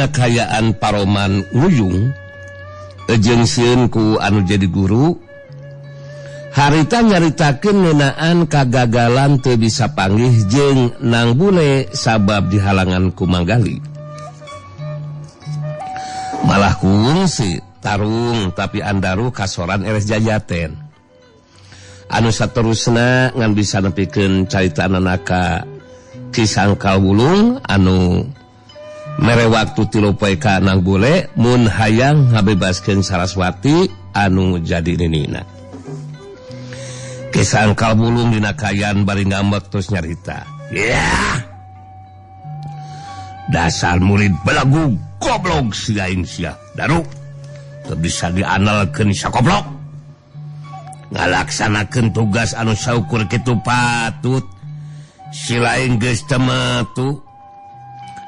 dina kayaan paroman nguyung jeung sieun ku anu jadi guru harita nyaritakeun ngeunaan kagagalan teu bisa panggih jeung Nang Bule sabab dihalangan ku Manggali. Malah kungsi tarung tapi Andaru kasoran eres jajaten. Anu saterusna ngan bisa nepikeun carita nanaka Ki Sangkal Wulung anu mere waktu 3 poe ka Nang Bule mun hayang ngabebaskeun Saraswati anu jadi ninina. Ki Sangkal Wulung dina kayan bari ngambek terus nyarita. Yeah! Dasar murid belagu goblok si aing sia. Daru teu bisa diandalkeun sakoblok. Ngalaksanakeun tugas anu saukur kitu patut. Si lain geus teu metu.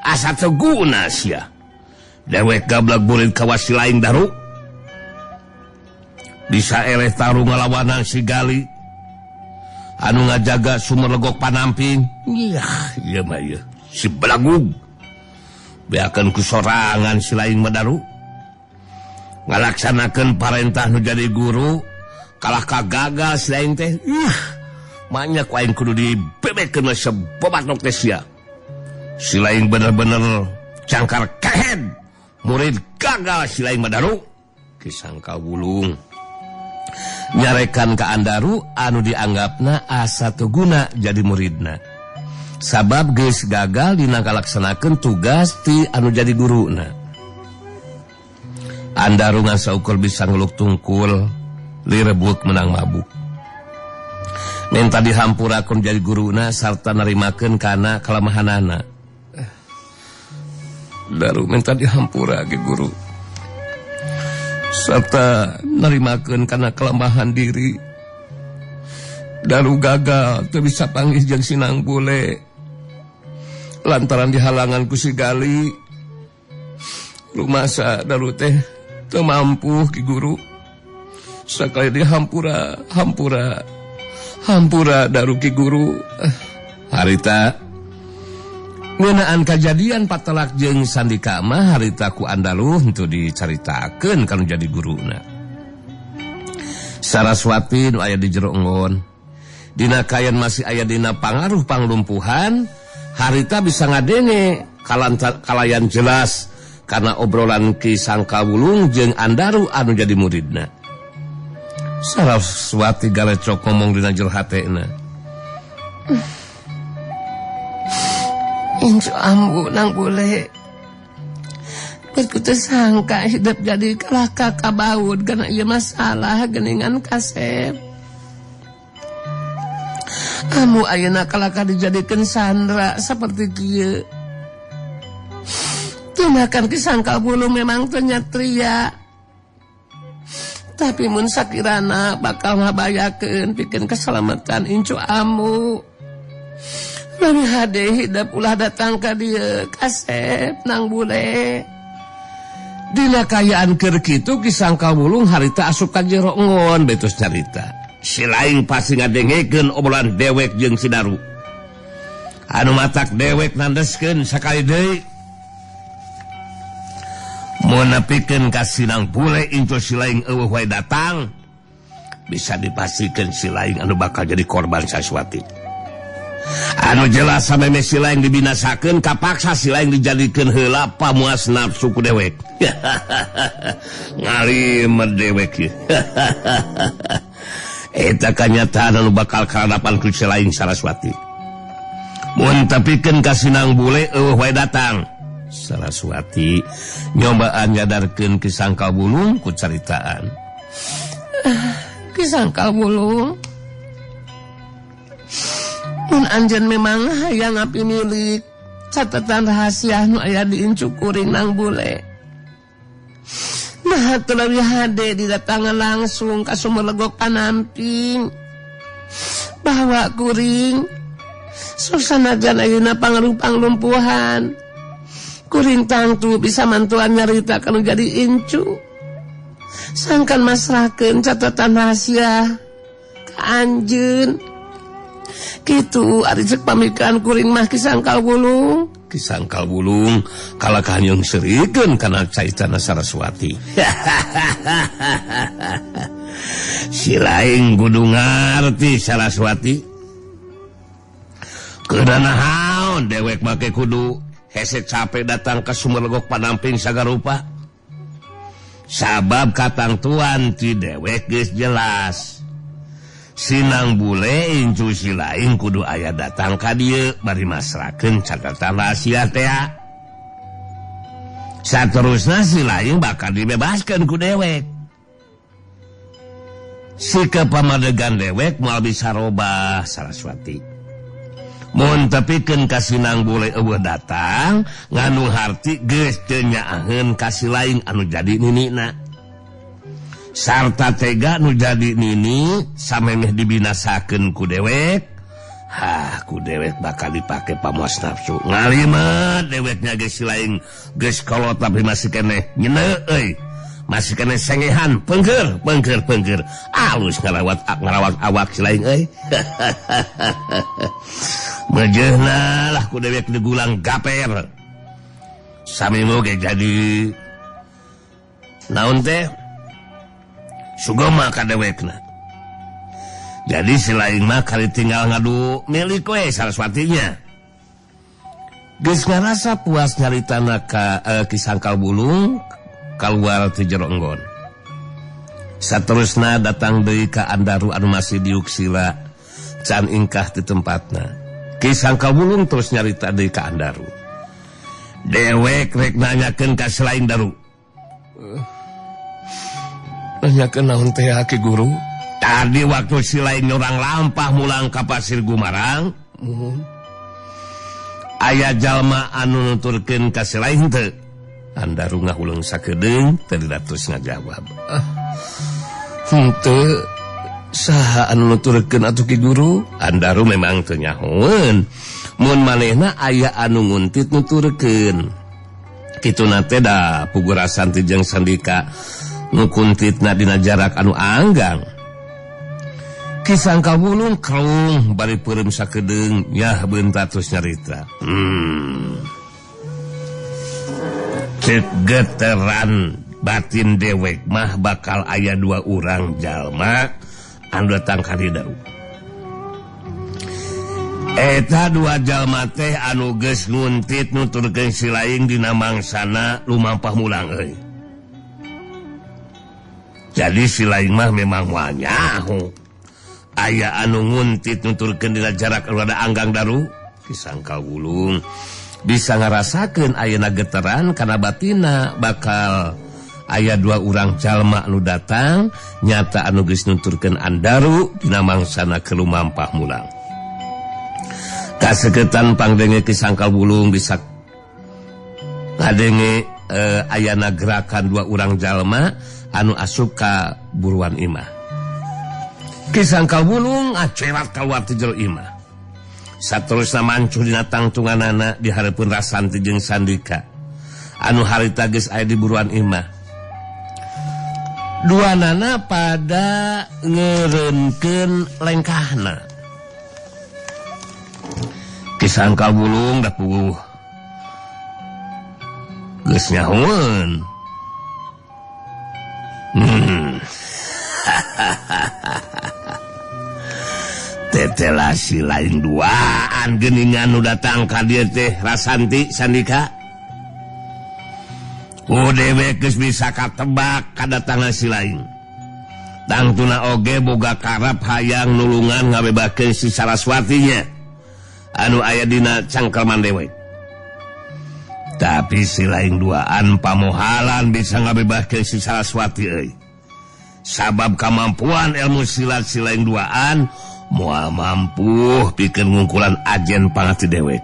Asa teu guna sia. Dewek gablek murid kawas si lain Daru. Bisa eleh tarung ngalawanan si Gali. Anu ngajaga sumur legok panamping. Yah, ieu mah ieu. Si belagug. Beakeun ku sorangan si lain mah Daru. Ngalaksanakeun parentah nu jadi guru, kalah kagagal si lain teh. Manya ku aing kudu dibebekeun we sebobatok teh sia. Si lain bener-bener cangkar kehed. Murid gagal si lain mah Daru. Ki Sangkal Wulung nyarekan ka Andaru anu dianggapna asa teu guna jadi muridna. Sabab geus gagal dina ngalaksanakeun tugas ti anu jadi guruna. Andaru ngan saukur bisa ngeluk tungkul lirebut menang mabuk. Minta dihampurakeun jadi guruna sarta narimakeun kana kalemahanana. Daru minta dihampura ge guru. Serta narimakeun kana kelemahan diri. Daru gagal teu bisa panggih jeung si Nang Bule. Lantaran dihalangan ku si Gali. Rumasa Daru teh teu mampu ki guru. Sakali dihampura, hampura. Hampura Daru ki guru. Harita ngeunaan kajadian patelak jeung Sandika mah harita ku Andaru henteu dicaritakeun kanu jadi guruna. Saraswati nu aya di jero enggon. Dina kayan masih aya dina pangaruh panglumpuhan, harita bisa ngadenge kalayan jelas karena obrolan Ki Sangkal Wulung jeung Andaru anu jadi muridna. Saraswati galecok ngomong dina jero hatena. Incu ambu Nang Bule. Berkutu sangka hidup jadi kalah kakak baud karena ieu masalah geningan kasep. Amu ayeuna kalaka dijadikeun sandra seperti kieu. Tindakan Ki Sangkal Wulung memang teu nyatria. Tapi mun sakirana bakal ngabayakeun pikeun keselamatan incu amu. Lami hade hidup ulah datang ka dieu kasep Nang Bule. Dina kayaan keur kitu Ki Sangkal Wulung harita asup ka jero enggon betus carita. Si lain pasti ngadengekeun obrolan dewek jeung si Daru. Anu matak dewek nandeskeun sakali deui. Mun nepikeun ka si Nang Bule incu si lain eueuh wae datang, bisa dipastikeun si lain anu bakal jadi korban Saraswati. Anu jelas sameme si lain dibinasakeun kapaksa si lain dijadikeun heula pamuas nafsu ku dewek. Ngalimet dewek ieu. Eta kanyataan anu bakal karadapan ku si lain Saraswati. Mun tepikeun ka si Nang Bule eueuh wae datang. Saraswati nyobaan nyadarkeun Ki Sangkal Wulung ku caritaan. Ki Sangkal Wulung, mun anjeun memang hayang api milik catatan rahasia nu aya di incu kuring Nang Bule. Nah teu leuwih hade didatangan langsung ka sumur legok panamping. Bawa kuring susanajan ayeuna pangaruh panglumpuhan. Kuring tangtu bisa mantuan nyarita kalau jadi incu. Sangkan masrahkeun catatan rahasia ka anjeun. Kitu ari cek pamikiran kuring mah Ki Sangkal Wulung. Ki Sangkal Wulung kalakah nyeung seurikeun kana caitana Saraswati. Si laing kudu ngarti Saraswati. Keuna naon dewek make kudu hese capek datang ke Sumur Legok Panamping sagarupa. Sabab katangtuan ti dewek geus jelas. Sinang bule incu si lain kudu aya datang ka dieu bari masrakeun catatan rahasia teh. Saterusna si lain bakal dibebaskeun ku dewek. Sikap pamadegan dewek moal bisa robah Saraswati. Mun tepikeun ka Sinang bule eueuh datang nganu harti geus teu nyaaheun ka si lain anu jadi ninina. Sarta tega nu jadi nini samemeh dibinasakeun ku dewek. Hah, ku dewek bakal dipake pamuas nafsu. Ngalima deweknya geus si lain geus kolot tapi masih keneh nyeuneu euy. Masih keneh sengehan, pengker, pengker, pengker. Alus ngarawat awak si lain euy. Mejehna lah ku dewek digulang gaper. Samimu ge jadi naon teh? Sugema ka dewekna. Jadi si lain mah kali tinggal ngadu milik we Saraswatinya. Geus ngarasa puas nyaritana ka Ki Sangkal Wulung kaluar ti jero enggon. Saterusna datang deui ka Andaru anu masih diuk sila can ingkah di tempatna. Ki Sangkal Wulung terus nyarita deui ka Andaru. Dewek rek nanyakeun ka si lain Daru. Nanyakeun naon teh Ki Guru? Tadi waktu si lain orang lampah mulang ka Pasir Gumarang, aya jalma anu nuturkeun ka si lain teu. Andaru ngahuleng sakedeung teu diratus ngajawab. Henteu saha anu nuturkeun atuh Ki Guru? Andaru memang teu nyahoeun. Mun manehna aya anu nguntit nuturkeun. Kituna teh da puguh Rasanti jeung Sandika nu kuntitna dina jarak anu anggang. Ki Sangkal Wulung krung bari peureum sakedeung nyah beunta terus nyarita. Cek geteran batin dewek mah bakal aya dua urang jalma anu datang ka dieu. Eta dua jalma teh anu geus nguntit nuturkeun si lain dina mangsana lumampah mulang euy. Jadi si lain mah memang wanyaho. Aya anu nguntit nuturkeun dina jarak anu rada anggang Daru. Ki Sangkal Wulung bisa ngarasakeun ayeuna geteran kana batina bakal aya dua urang jalma anu datang nyata anu geus nuturkeun Andaru dina mangsana kelumampah mulang. Kaseketan pangdenge Ki Sangkal Wulung bisa ngadenge ayana gerakan dua urang jalma anu asup ka buruan imah. Ki Sangkal Wulung acerat kaluar ti jero imah. Saterusna mancuh dina tangtunganana di hareupeun Rasanti jeung Sandika anu harita geus aya di buruan imah. Duanana pada ngeureunkeun lengkahna. Ki Sangkal Wulung da puguh geus nyahoeun. Tetelasi lain duaan geningan nu datang ka dieu teh Rasanti Sandika. Ku dewek geus bisa katebak kadatangan si lain. Tangtuna oge boga karep hayang nulungan ngabebakeun si Saraswatinya anu aya dina cangkelman dewek. Tapi si lain duaan pamohalan bisa ngabebakeun si Saraswati euy. Sabab kamampuan ilmu silat si lain duaan moal mampu pikeun ngungkulan ajen pangati dewek.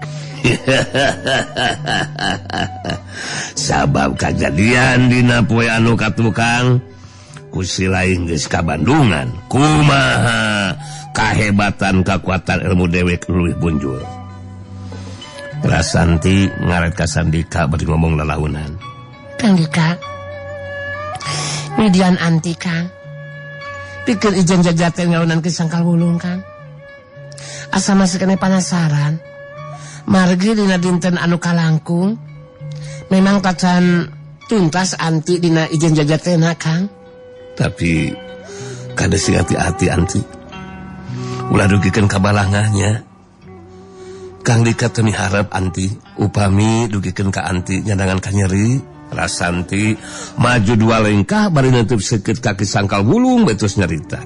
Sabab kajadian dina poe anu katukang ku si lain geus ka Bandungan. Kumaha kahebatan kakuatan ilmu dewek leuwih bunjul. Rasanti ngaret ka Sandika bari ngomong lalaunan. Kang Dika, midian anti Kang. Pikir ijen jajaten ngaunan Ki Sangkal Wulung Kang. Asa masih kene penasaran. Margi dina dinten anu kalangkung memang tacan tuntas anti dina ijen jajatena Kang. Tapi kada sing hati-hati anti. Ulah dugikeun ka balangahnya. Kang Dika teu miharep anti upami dugikeun ka anti nyandangan kanyeri. Rasanti maju dua lengkah bari neutup seukeut ka Ki Sangkal Wulung betus nyarita.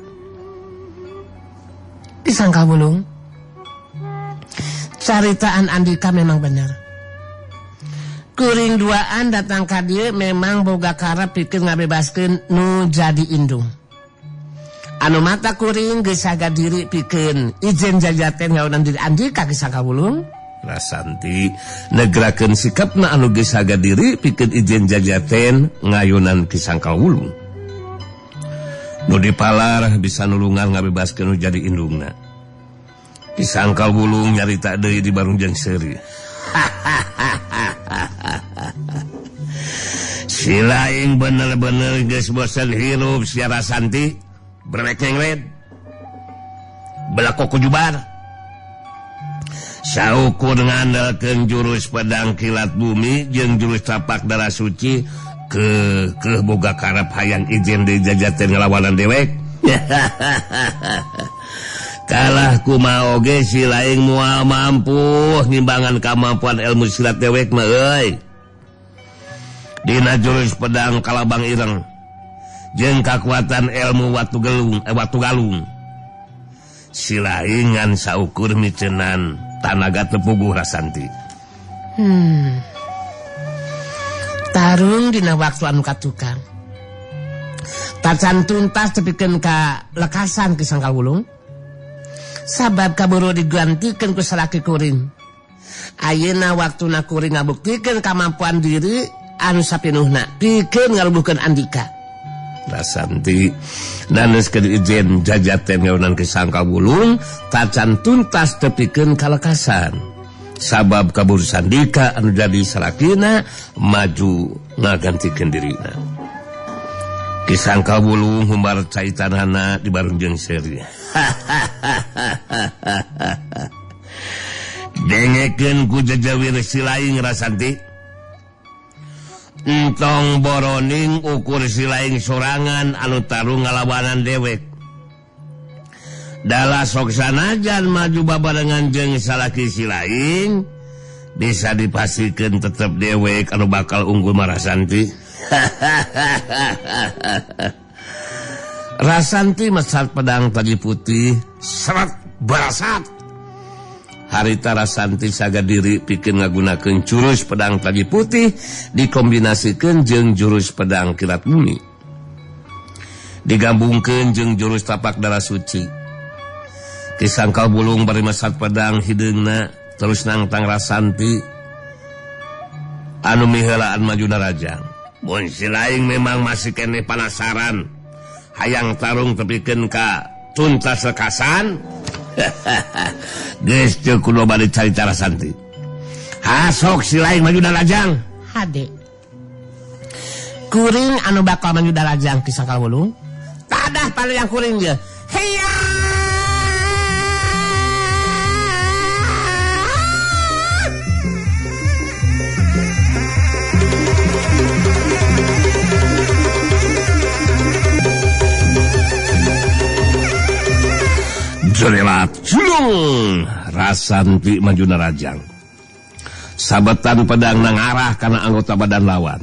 Ki Sangkal Wulung, caritaan Andika memang benar. Kuring duaan datang ka dieu memang boga karep pikeun ngabebaskeun nu jadi indung. Anu mata kuring geus saga diri pikeun ijen jajaten ngaonan diri Andika Ki Sangkal Wulung. Rasanti negrakeun sikapna anu geus saga diri pikeun ijen jajaten ngayunan Ki Sangkal Wulung. Nu dipalar bisa nulungan ngabebaskeun nu jadi indungna. Ki Sangkal Wulung nyarita deui di barung jeung seuri. Si laing bener-bener geus bosen hirup sia Rasanti, brewek nyengred. Belakok kujubar. Saukur ngandalkeun jurus pedang kilat bumi jeung jurus tapak darah suci ke boga karep hayang ijen deui jajaten ngalawanan dewek. Kalah kumaha oge si laing moal mampu ngimbangan kemampuan ilmu silat dewek mah euy. Dina jurus pedang kalabang ireng jeung kakuatan ilmu watu gelung watu galung. Si laing ngan saukur micenan tanaga teu puguh Rasanti. Tarung dina waktu anu katukang. Tacan tuntas tepikeun ka lekasan Ki Sangkal Wulung. Sabab kaburu digantikeun ku salaki kuring. Ayeuna waktuna kuring ngabuktikeun kamampuan diri anu sapinuhna pikeun ngarubuhkeun Andika. Rasanti naneskeun ijen jajaten ngeunan Ki Sangkal Wulung tacan tuntas tepikeun kalekasan. Sabab kaburu Sandika anu jadi salakina maju ngagantikeun dirina. Ki Sangkal Wulung humbar caitanana di barung jeung seuri. Dengekeun ku jejawir si laing Rasanti. Entong boroning ukur si laing sorangan anu tarung ngalawanan dewek. Dalah sok sanajan maju babarengan jeung salaki si laing bisa dipastikeun tetep dewek anu bakal unggul mah Rasanti. Rasanti mesat pedang taji putih seret barasat. Harita Rasanti saga diri pikeun ngagunakeun jurus pedang taji putih dikombinasikeun jeung jurus pedang kilat bumi. Digabungkeun jeung jurus tapak darah suci. Ki Sangkal Wulung bari mesat pedang hideungna terus nangtang Rasanti anu miheulaan maju narajang. Mun si laing memang masih keneh penasaran hayang tarung tepikeun ka tuntas lekasan. Geus teu kudu bade carita Rasanti. Hasok si laing maju darajang. Hade. Kuring anu bakal maju darajang Ki Sangkal Wulung. Tadah paling yang kuring dia. Hiya! Jerelat julung Rasanti maju narajang. Sabetan pedang nangarah karena anggota badan lawan.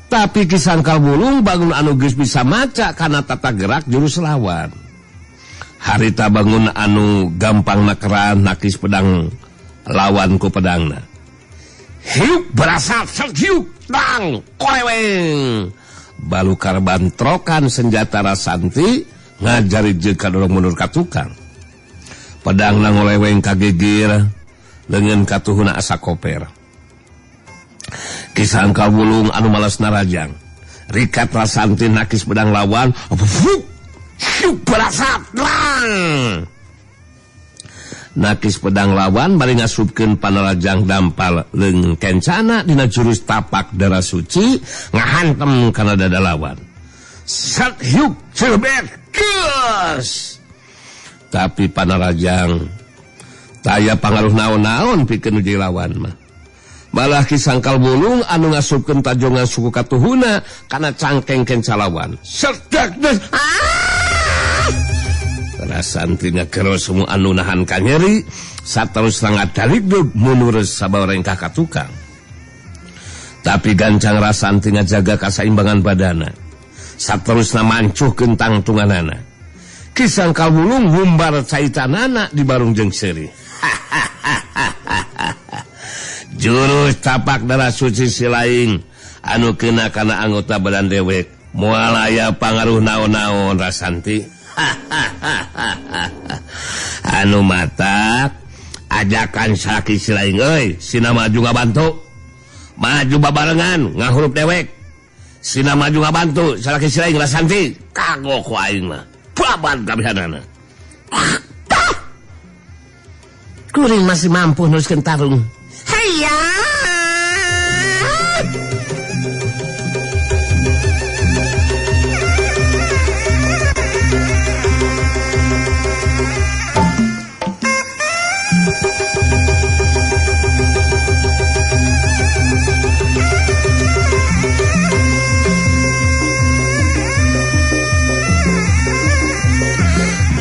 Tapi Ki Sangkal Wulung bangun anu geus bisa maca karena tata gerak jurus lawan. Harita bangun anu gampang nakeran nakis pedang lawan ku pedangna. Hiuk berasal serhiuk tang koreweng. Balukar bantrokan senjata Rasanti ngajari jeung kadorong mundur ka tukang. Pedangna ngoleweng kagigir, leungeun katuhuna asa koper. Ki Sangkal Wulung anu malas narajang. Rikat Rasanti nakis pedang lawan, hiuk berasap tang. Nakis pedang lawan bari ngasupkeun panarajang dampal leungeun kencana dina jurus tapak darah suci ngahantem kana dada lawan. Sat hiuk celebet geus. Tapi panarajang Taya pangaruh naon-naon pikeun nu lawan mah. Malah Ki Sangkal Wulung anu ngasupkeun tajongan suku katuhuna kana cangkeng kencalawan. Serdak des. Rasanti ngagero semua anu nahan kanyeri saterus ngadarigdug mundur sabarengkah ka tukang. Tapi gancang Rasanti ngajaga kasaimbangan badana. Saterusna mancuhkeun tangtunganana. Ki Sangkal Wulung humbar caitanana di barung jeung seuri. Jurus tapak darah suci silaing anu kena kana anggota badan dewek moal aya pangaruh naon-naon Rasanti. Anu matak ajakan salaki silaing euy sina maju ngabantu. Maju babarengan ngahurup dewek. Sina maju ngabantu salaki silaing Rasanti kagok ku aing mah. Baban kabehanana. Kuring masih mampu neruskeun tarung. Hayya.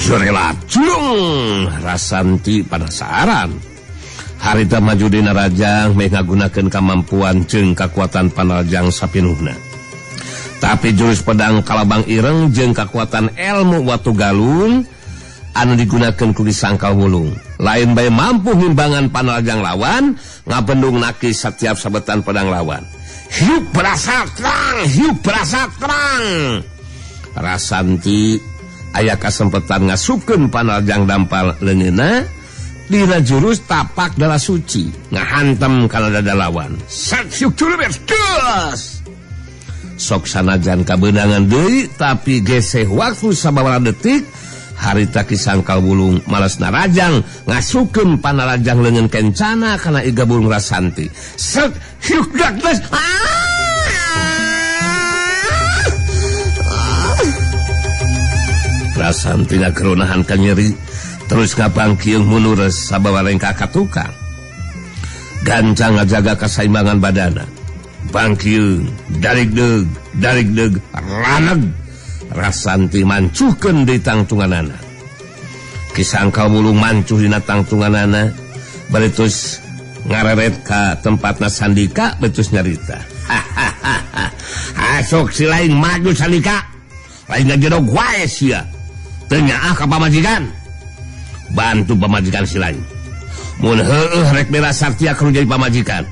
Jorelat julung Rasanti penasaran. Harita maju dina rajang meh ngagunakeun kamampuan jeung kakuatan panarajang sapinuhna. Tapi jurus pedang Kalabang Ireng jeung kakuatan ilmu Watu Galung anu digunakeun ku Ki Sangkal Wulung. Lain bae mampu ngimbangan panarajang lawan, ngabendung naki setiap sabetan pedang lawan. Hiup berasa terang, hiup berasa terang. Rasanti aya kasempetan ngasupkeun panarajang dampal leungeunna dina jurus tapak darah suci ngahantem kana dada lawan. Set siuk culubir dus. Sok sanajan kabeunangan deui tapi geseh waktu sababaraha detik harita Ki Sangkal Wulung malas narajang ngasupkeun panarajang leungeun kencana kana iga burung Rasanti. Set siuk dus. Rasanti ngageronahan kanyeri terus ngabangkiung mundur sabawarengkah ka tukang. Gancang ngajaga kasaimbangan badana. Bangkiung darigdeg darigdeg raneg. Rasanti mancuhkeun di tangtunganana. Ki Sangkal Wulung mancuh dina tangtunganana bari terus ngareret ka tempatna Sandika betus nyarita. Asok si lain maju Sandika. Lain ngajedog wae sia. Teu nyaah ka pamajikan. Bantu pamajikan si lain. Mun heueuh rek bela Sartia kudu jadi pamajikan.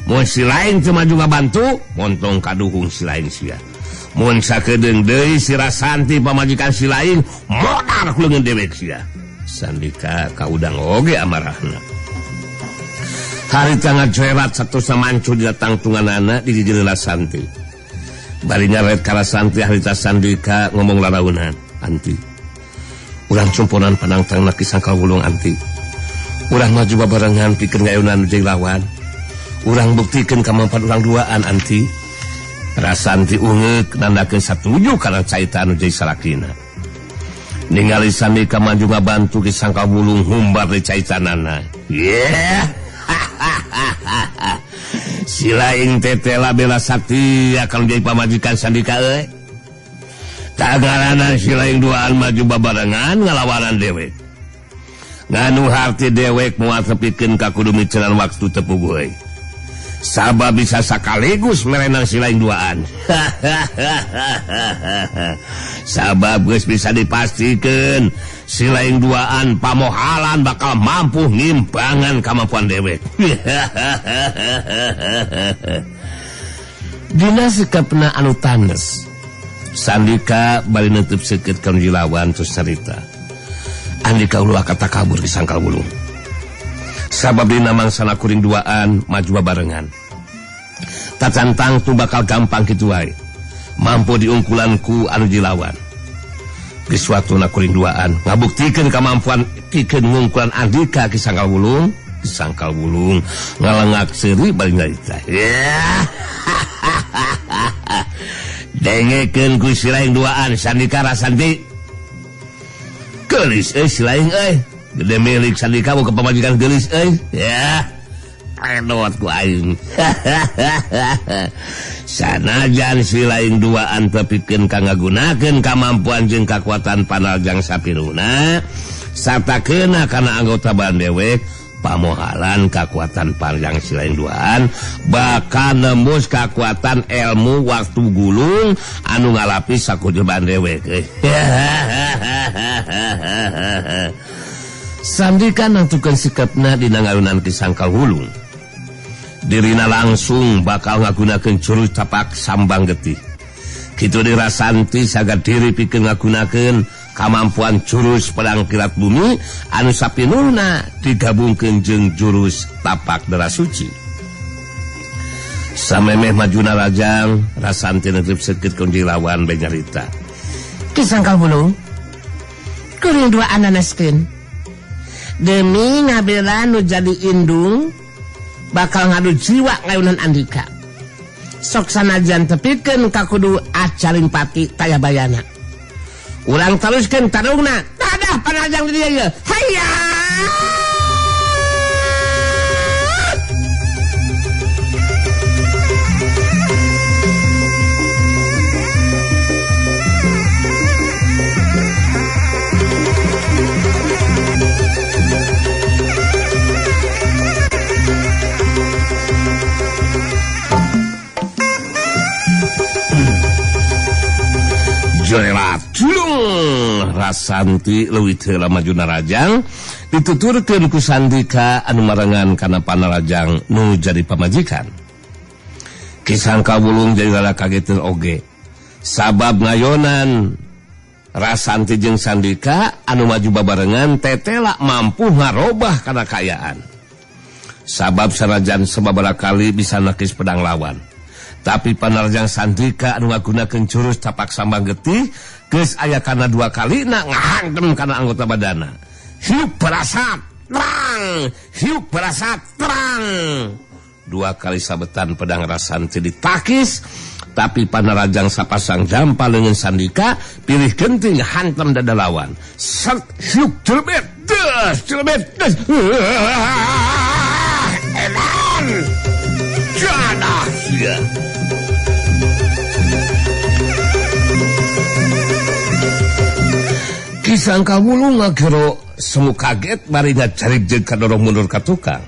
Mun si lain teu maju ngabantu, montong kaduhung si lain sia. Mun sakedeung deui si Rasanti pamajikan si lain, modar ku leungeun dewek sia. Sandika kaudang oge amarahna. Harita ngajoerat satusna mancu dina tangtunganana di gigir Rasanti. Bari nyaret ka Rasanti harita Sandika ngomong laraunan, "Anti, urang cumponan panangtangna Ki Sangkal Wulung anti. Urang maju babarengan pikeun ngayunan jeung lawan. Urang buktikeun kamampuan urang duaan anti." Rasanti ungeuk nandakeun satuju kana caita anu jadi salakina. Ningali Sandika maju ngabantu Ki Sangkal Wulung humbar di caitanana. Yeah. Si lain tetela bela Satya kalau jadi pamajikan Sandika euy. Tagaranan si lain duaan maju babarengan ngalawanan dewek. Nganu harti dewek moal tepikeun ka kudu miceran waktu teu puguh. Sabab bisa sakaligus merenang si lain duaan. Sabab geus bisa dipastikeun si lain duaan pamohalan bakal mampu ngimbangan kamampuan dewek. Dina sikapna anu tanes, Sandika bari neuteub seukeut ka nu lawan terus carita. Andika ulah kata kabur Ki Sangkal Wulung. Sabab dina mangsana kuring duaan maju babarengan. Tacantang tu bakal gampang kitu wae. Mampu diungkulan ku anu dilawan. Geus watuna kuring duaan ngabuktikeun kamampuan pikeun ngungkulan Andika Ki Sangkal Wulung. Ki Sangkal Wulung ngalengak seuri bari nyarita. Yeah. Dengekeun ku si lain duaan Sandika Rasanti. Geulis euy si lain euy. Gede milik Sandika boga pamajikan geulis euy. Ya. Edot ku aing. Sanajan si lain duaan tepikeun ka ngagunakeun kamampuan jeung kakuatan Panarjang sapiruna sarta keuna kana anggota badan dewek pamohalan kakuatan Panarjang si lain duaan bakal nembus kakuatan ilmu waktu gulung anu ngalapis sakujur badan dewek. Sandika nangtukeun sikapna dina ngalunan Ki Sangkal Wulung. Dirina langsung bakal ngagunakeun jurus tapak sambang getih. Kitu dirasanti sagad diri pikeun ngagunakeun kamampuan jurus pedang kilat bumi anu sapinulna digabungkeun jeung jurus tapak darah suci. Samemeh majuna rajang, Rasanti neuteup seukeut kunci lawan bae nyarita. Ki Sangkal Wulung, kuring dua ananaskeun. Demi ngabela nu jadi indung bakal ngadu jiwa ngayunan Andika. Sok sanajan tepikeun ka kudu acarin pati taya bayana. Urang teruskeun tarungna, tadah Panarjang di dieu ieu. Hayya! Jorelat julung Rasanti leuwih heula maju narajang dituturkeun ku Sandika anu marengan kana Panarjang nu jadi pamajikan. Ki Sangkal Wulung jadi rada kageteun oge sabab ngayonan Rasanti jeung Sandika anu maju babarengan tetela mampu ngarobah kana kaayaan. Sabab sanajan sababaraha kali bisa nakis pedang lawan. Tapi Panarjang Sandika anu ngagunakeun jurus tapak sambang getih geus aya kana dua kalina ngahantem kana anggota badana. Hiup berasap terang, hiup berasap terang. Dua kali sabetan pedang Rasanti ditakis, tapi Panarjang sapasang jampal leungeun Sandika pilih genting hantem dada lawan. Set hiup jelebet des jelebet des. Eman. Jadah sia. Ki Sangkal Wulung ngagero semu kaget bari ngacarik jeung kadorong mundur ka tukang.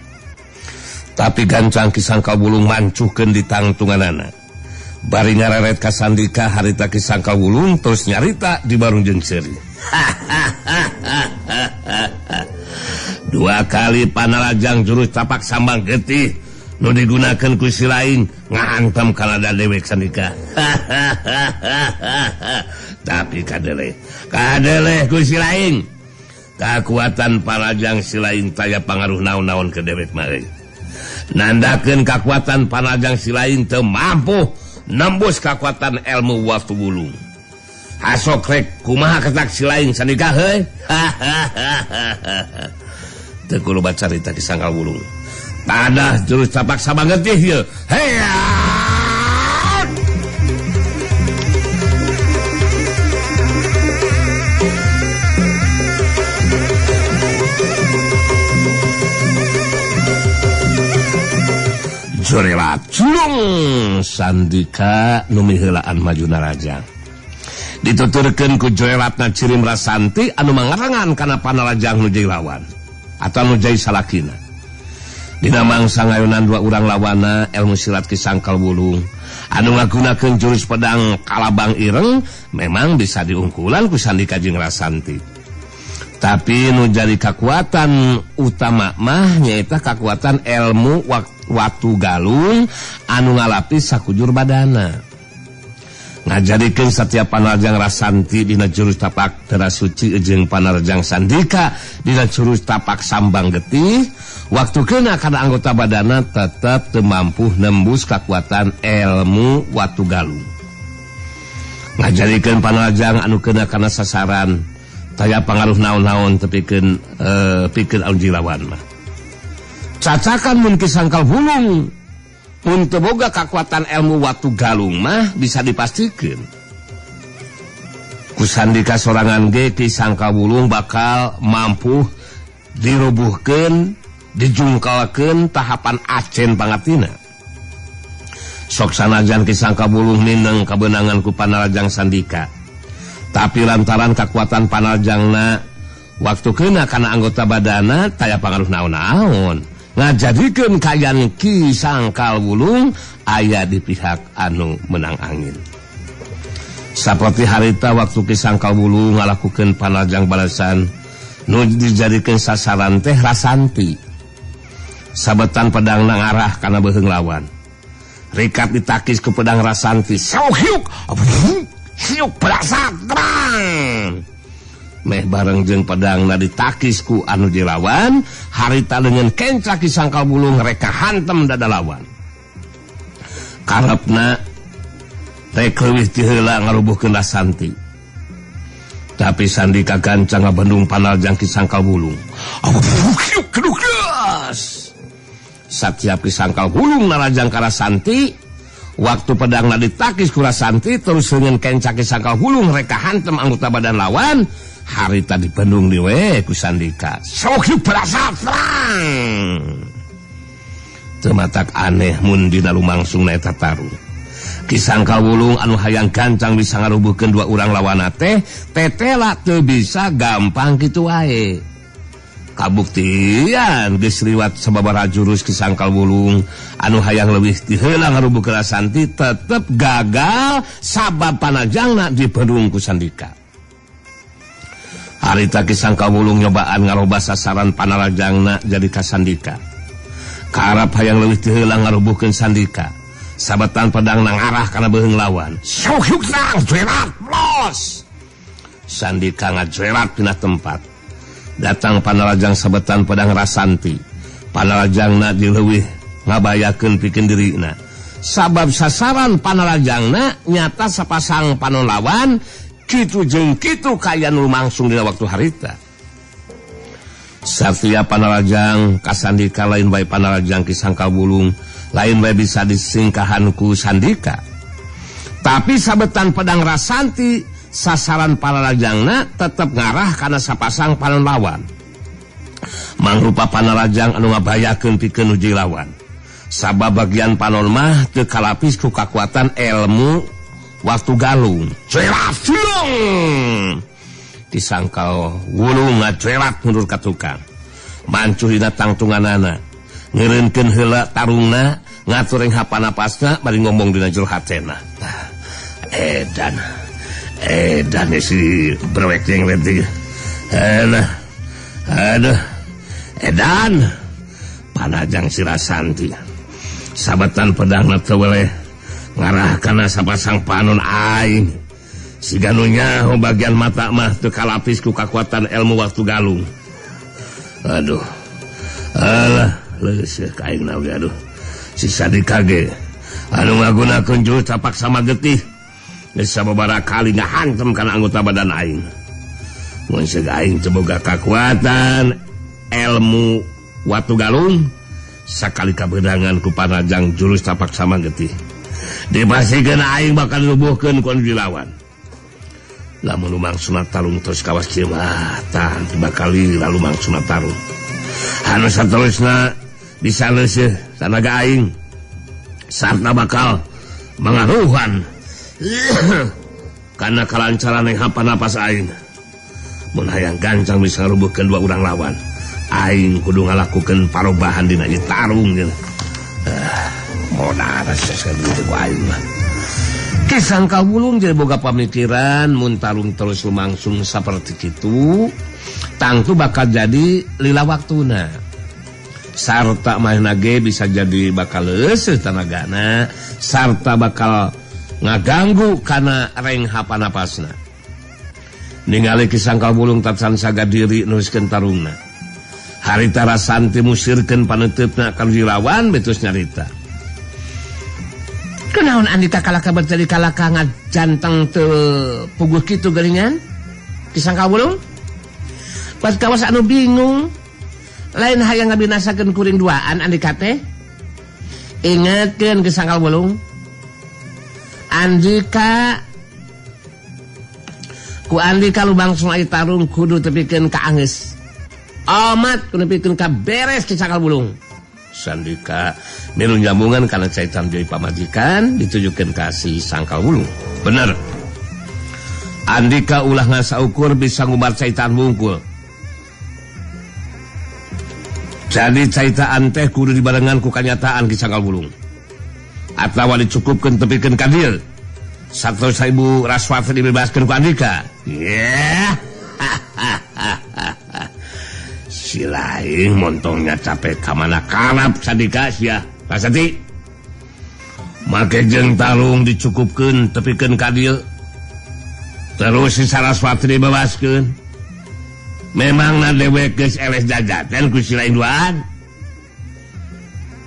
Tapi gancang Ki Sangkal Wulung mancuhkeun di tangtunganana. Bari ngareret ka Sandika harita Ki Sangkal Wulung terus nyarita di barung jeung seuri. Dua kali Panarjang jurus tapak sambang getih nu digunakeun ku si lain ngahantam kana dewek Sandika. Tapi kadeleh ku si lain. Kakuatan Panarjang si lain taya pangaruh naon-naon ke dewek mah euy. Nandakeun kakuatan Panarjang si lain teu mampu nembus kakuatan ilmu waktu wulung. Hasok rek kumaha ketak si lain Sandika heuy. Teu kudu bacarita Ki Sangkal Wulung. Tadah jurus tapak sambang getih ieu. Heya! Jorelat julung Sandika nu miheulaan maju narajang. Dituturkeun ku jorelatna cirim Rasanti anu mangarengan kana Panarjang nu jadi lawan atau nu jadi salakina. Dina mangsa ngayonan dua urang lawana ilmu silat Ki Sangkal Wulung anu ngagunakeun jurus pedang kalabang ireng memang bisa diungkulan ku Sandika jeung Rasanti. Tapi nu jadi kakuatan utama mah nyaeta kakuatan ilmu watu galung anu ngalapis sakujur badana. Ngajadikeun satiap Panarjang Rasanti dina jurus tapak Darah Suci jeung Panarjang Sandika dina jurus tapak sambang getih waktu kena kana anggota badana tetep teu mampu nembus kakuatan ilmu watu galung. Ngajadikeun Panarjang anu kena kana sasaran taya pangaruh naon-naon tepikeun pikeun anu jilawan mah. Cacakan mun Ki Sangkal Wulung mun teu boga kakuatan ilmu watu galung mah bisa dipastikeun. Ku Sandika sorangan ge Ki Sangkal Wulung bakal mampu Dirubuhkeun, dijungkalkeun tahapan acen pangatina. Sok sanajan Ki Sangkal Wulung mineng kabeunangan ku Panarajang Sandika. Tapi lantaran kakuatan Panarajangna waktu kena kana anggota badana taya pangaruh naon-naon. Ngajadikeun kaayaan Ki Sangkal Wulung aya di pihak anu menang angin. Saperti harita waktu Ki Sangkal Wulung ngalakukeun Panarajang balasan nu dijadikeun sasaran teh Rasanti. Sabetan pedangna ngarah kana beuheung lawan. Rikat ditakis ke pedang Rasanti. Hiuk, hiuk berasa terang. Meh bareng jeung pedangna ditakis ku anu dilawan, harita dengan kencak Ki Sangkal Wulung reka hantem dada lawan. Karepna rek leuwih ti heula ngarubuhkeun Rasanti. Tapi Sandika gancang ngabendung Panarajang Ki Sangkal Wulung. Hiuk, kedugas. Satiap Ki Sangkal Wulung narajang ka Rasanti, waktu pedangna ditakis ku Rasanti terus leungeun kencak Ki Sangkal Wulung reka hantem anggota badan lawan, harita dibendung diwe ku Sandika. Sok berasa terang. Teu matak aneh mun dina lumangsungna eta tarung. Ki Sangkal Wulung anu hayang gancang bisa ngarubuhkeun dua urang lawanna teh, tetela teu bisa gampang kitu wae. Kabuktian geus liwat sababaraha jurus Ki Sangkal Wulung anu hayang leuwih ti heula ngarubuhkeun Rasanti tetep gagal sabab panajangna dibendung ku Sandika. Harita Ki Sangkal Wulung nyobaan ngarobah sasaran panarajangna jadi ka Sandika. Karep hayang leuwih ti heula ngarubuhkeun Sandika. Sabetan pedangna ngarah kana beuheung lawan. Sok hiuk tang jerat los. Sandika ngajerat dina tempat. Datang Panarajang sabetan pedang Rasanti. Panarajangna dileuwih ngabayakeun pikeun dirina. Sabab sasaran Panarajangna nyata sapasang panon lawan kitu jeung kitu kaayaan lumangsung dina waktu harita. Satya Panarajang ka Sandika lain bae Panarajang Ki Sangkal Wulung lain bae bisa disingkahan ku Sandika. Tapi sabetan pedang Rasanti sasaran Panarajangna tetep ngarah kana sapasang panon lawan. Mangrupa Panarajang anu ngabayakeun pikeun uji lawan. Sabab bagian panon mah teu kalapis ku kakuatan ilmu waktu galung. Cerat silung. Ki Sangkal Wulung ngacerat mundur ka tukang. Mancuh dina tangtunganana. Ngeureunkeun heula tarungna, ngatur ring hapanapasna bari ngomong dina jero hatena. Edan. Edan si brewek yang leutik. Aduh. Edan. Panajang si Rasanti. Sabetan pedangna teu weleh ngarah kana sapasang panon aing. Siga nu nyaho bagian mata mah teu kalapis ku kakuatan ilmu waktu galung. Aduh. Alah, leuseuk ka aing na aduh. Si Sandika ge anu ngagunakeun jurus tapak sama getih. Geus sababaraha kali ngahantem kana anggota badan aing. Mun seug aing teu boga kakuatan ilmu watu galung, sakali kabeunangan ku Panarajang jurus tapak sama getih. Dipasikeun aing bakal dirubuhkeun ku anu dilawan. Lamun lumangsungna tarung terus kawas kieu mah tah bakal lila lumangsungna tarung. Anu saterusna bisa leuseih tanaga aing. Sarta bakal mangaruhan karena kalancaran yang hapa napas aing. Mun hayang gancang bisa ngarubuhkeun dua urang lawan, aing kudu ngalakukeun parobahan dina ieu tarung gitu. Modar sakitu ku aing mah. Ki Sangkal Wulung jadi boga pamikiran mun tarung terus lumangsung saperti kitu, tangtu bakal jadi lila waktuna. Sarta manehna ge bisa jadi bakal leuseih tanagana, sarta bakal ngaganggu kana reng hapanapasna. Ningali Ki Sangkal Wulung tacan saga diri neruskeun tarungna. Harita Rasanti musirkeun paneuteup-na ka dilawan betus nyarita. Kunaon Andika kalaka berjadi kalaka ngajanteng teu puguh kitu geuningan? Ki Sangkal Wulung? Pas kawas anu bingung, lain hayang ngabinasakeun kuring duaan Andika teh. Ingetkeun Ki Sangkal Wulung. Andika ku Andika lumangsung aya tarung kudu tepikeun ka anggeus. Amat kudu pikeun ka beres Ki Sangkal Bulung. Sandika milu nyambungan kana caitan deui pamajikan ditujukeun ka si Sangkal Bulung. Bener. Andika ulah ngasaukur bisa ngumbar caitan bungkul. Jadi caitaan teh kudu dibarengan ku kanyataan Ki Sangkal Bulung. Atawa dicukupkeun tepikeun ka dieu. 100.000 raswat dibebaskeun ku Andika. Yeah. Si lain montongnya capek kamana kalap Sandika sia. Rasati. Make jeung talung dicukupkeun tepikeun ka dieu. Terus si Saraswati dibebaskeun. Memang na dewek geus eleh jajaten ku si lain duaan.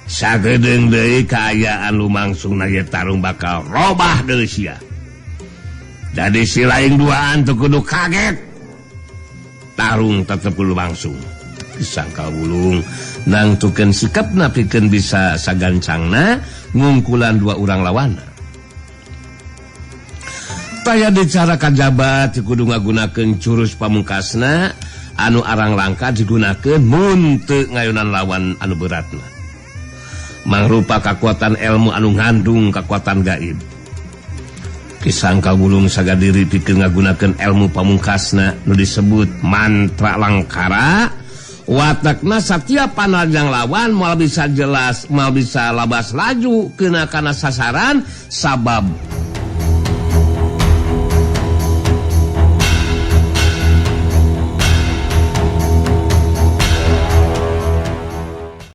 Sagedeung deui kaayaan lumangsungna ye tarung bakal robah deui sia. Jadi si lain duaan teu kudu kaget. Tarung tetep kudu langsung. Sangkal Bulung nangtukeun sikapna pikeun bisa sagancangna ngungkulan dua urang lawanna. Taya dicara kajabat kudu ngagunakeun jurus pamungkasna anu arang langka digunakeun mun teu ngayonan lawan anu beratna. Mangrupa kakuatan ilmu anu ngandung kakuatan gaib. Ki Sangkal Bulung sagadiri pikeun ngagunakeun ilmu pamungkasna nu disebut mantra langkara. Watakna setiap panajang lawan moal bisa jelas, moal bisa labas laju kena kana sasaran sabab